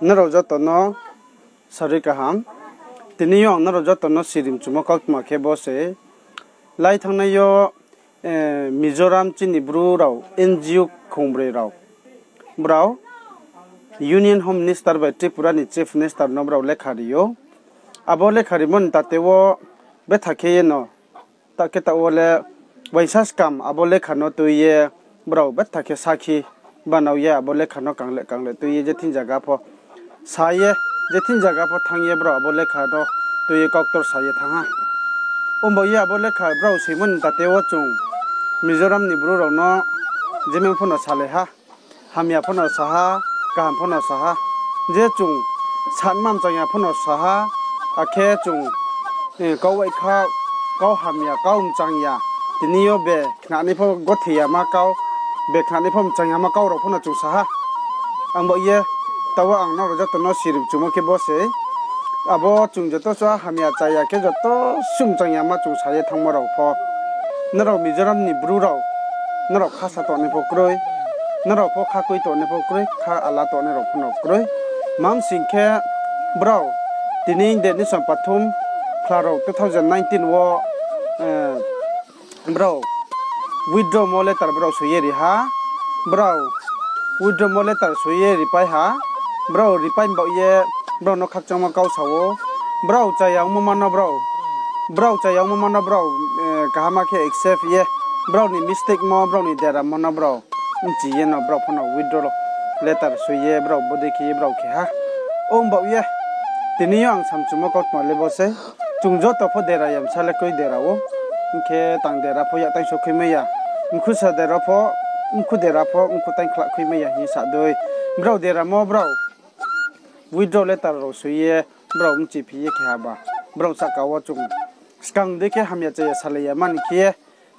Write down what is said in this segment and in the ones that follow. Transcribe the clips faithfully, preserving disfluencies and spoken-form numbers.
Nrao joto no sarui kaham. Tini yo ang nrao joto no sirimchumo kautma khe bo se. Lai thanngnai yo, eh, Mizoram chini Bru rao N G O khongbroi rao, brao Union Home Minister bai Tripura ni Chief Minister no brao lekha ri ou. Abo lekha rimo ni tate wo betha khe ye no, ta khe taoh wo le uaingsa skam abo lekha no tui ye brao betha khe sakhi banao ye abo lekha no kangle kangle tui ye je thing zaga pho sa ye, je thing zaga pho thanng ye brao abo lekha no tui ye kauktor sa ye thanng ha. Ongba ye abo lekha brao soimo ni tate wo chung Mizoram ni Bru rao no jemang pho no salai ha, hamya pho no sa ha, kaham pho no sa ha. Je chung sanma mchang ya pho no sa ha, akhe chung, eh, kau waikha, kau hamya, kau mchang ya, tini yo be khnanai pho gothi yama kau, be khnanai pho mchang yama kau rao pho no chung sa ha. Ang bo ye, taoh ang nrao joto no sirimchumo khe bo se. Abo chung joto suh hamya chaya khe joto suh mchang yama chung sa ye thanngmo rao pho, nrao Mizoram ni Bru rao, nrao kha sa tongnai pho kroi, nrao pho kha kui tongnai pho kroi, kha ala tongnai rao pho no kroi. Mamsing khe brao tini de nation pathum khla rao two thousand nineteen wo, eh, brao withdrawmo letter brao soi ye ri ha, brao withdrawmo letter soi ye ripai ha, brao ripai baoh ye brao no khakchangmo kau sa ou, brao chaya ongmo ma no brao, brao chaya ongmo ma no brao, eh, kaham khe accept ye, brao ni mistake mo, brao ni deramo no brao bchi ye no brao pho no withdraw letter soi ye brao bodei khe ye brao khe ha. Ongbaoh ye, tini yo ang samchumo kautma le bo se, chung joto pho dera ya bsa le kroi dera ou, hing khe tang dera pho yak tang so khuimai ya, mkhu sa dera pho, mkhu dera pho mkhu tang khla khuimai ya hing ye sa dei, brao deramo brao withdraw letter rao soi ye brao bchi phi ye khe haba, brao sahka wo chung skang dei khe hamya chaya salai ya mani khe ye,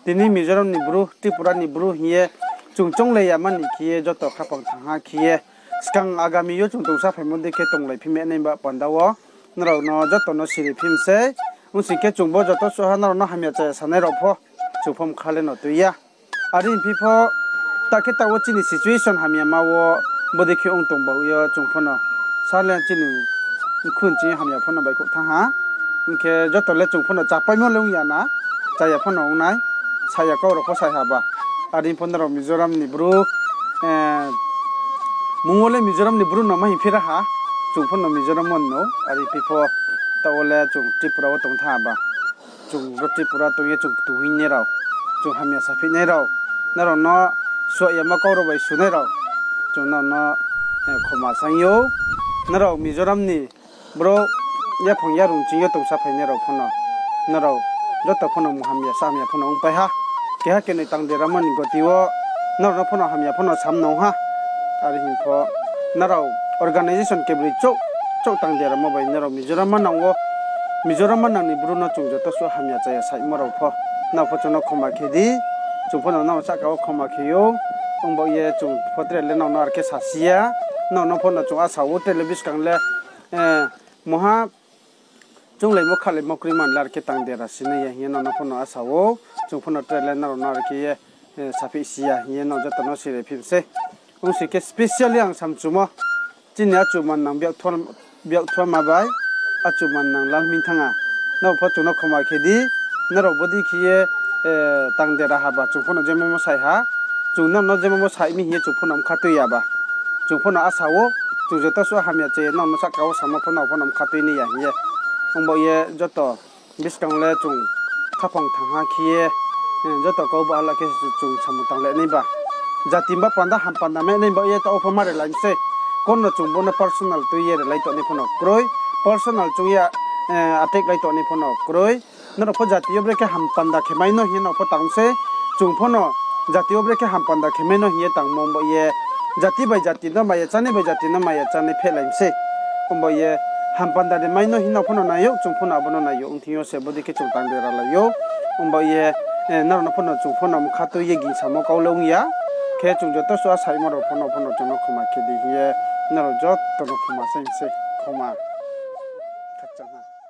tini Mizoram ni Bru, Tripura ni Bru hing ye chung chounglai ya mani khe ye joto khaphang thanng ha khe ye, skang agami yo chung tongsa phaimo dei khe tonglai phi ma nai ba panda wo, nrao no joto no siri phi mi sei, ongsi khe chung bo joto suh ha nrao no hamya chaya sanai rao pho, chung pho mkha le no tui ya. Are phi pho, ta khe taoh wo chini situation hamya ma wo, bodei khe ong tong baoh yo chung pho no, sa le chini mkhu nching hamya pho no baihkhouh thanng ha. Hing khe joto le chung pho no chapaimo le ong ya na, chaya pho no ong nai, saya kau rao pho sai haba. Are pho nrao Mizoram ni Bru, eh, mung wo le Mizoram ni Bru no ma hing phi ra ha, chung pho no Mizoram wo no, are phi pho taoh wo le chung Tripura wo tong thanng haba. Chung ro Tripura tong ye chung ktuhinai rao, chung hamya saphihnai rao, nrao no suah yama kau rao bai sunai rao, chung nrao no, eh, khoma saing ou. Nrao Mizoram ni brouh yaphang yarung ching yo tongsa phainai rao pho no, nrao joto pho no mungha hamya sa hamya pho no ongpai ha. Keha kenoi tang deramo ni goti wo nrao no pho no hamya pho no sam nang ha. Are hing pho nrao organisation kebroi chouh, chouh tang deramo bai nrao Mizoram manang wo, Mizoram manang ni Bru no chung joto suh hamya chaya saimo rao pho, nrao pho chung no khoma khe di, chung pho no nrao sahka wo khoma khe ou. Ongbaoh ye chung pho tre le nrao no are khe sasi ya, nrao no pho no chung asa ou tre le buskang le, eh, mungha chunglaimo khalaimo kroi man le are khe tang dera sinai ya hing ye nrao no pho no asa ou, chung pho no tre le nrao no are khe ye, eh, saphi si ya hing ye nrao joto no siri phi mi sei. Ongsi khe specially ang samchumo, chini achu mannang biak thua, biak thua ma bai, achu mannang Lalmingthanga, nrao pho chung no khoma khe di, nrao bodei khe ye, eh, tang dera haba chung pho no jemamo sai ha, chung nrao no jemamo sai mi hing ye chung pho no mkha tui ya ba. Chung pho no asa ou, chung joto suh hamya chaya nrao no sahka wo samo pho no pho no mkha tui nai ya hing ye. Ongbaoh ye joto buskang le chung khaphang thanng ha khe ye, eh, joto kau bahala khe chung samung tang le nai ba. Jati ba panda ham panda ma nai ba ye taoh pho ma relai mi sei. Kono chung bo no personal tui ye relai tongnai pho no kroi. Personal chung ya, eh, attack lai tongnai pho no kroi. Nrao pho jati yo brekhe ham panda khe mai no hing ye nrao pho tang sei. Chung pho no jati yo brekhe ham panda khe mai no hing ye tangmo ba ye. Jati bai jati no maya chánai bai jati no maya chánai phehlai mi sei. Ongba ye ham panda de mai no hing nrao pho no nai ou, chung pho no abo no nai ou, ong thing yo se bodei khe chung tang dera lai ou. Ongba ye, eh, nrao no pho no chung pho no mkha tui ye gingsamo kau le ong ya. Khe chung joto suh a saimo rao pho no pho no chung no khoma khe di hing ye, nrao joto no khoma saing sei, khoma. Khakchang ha.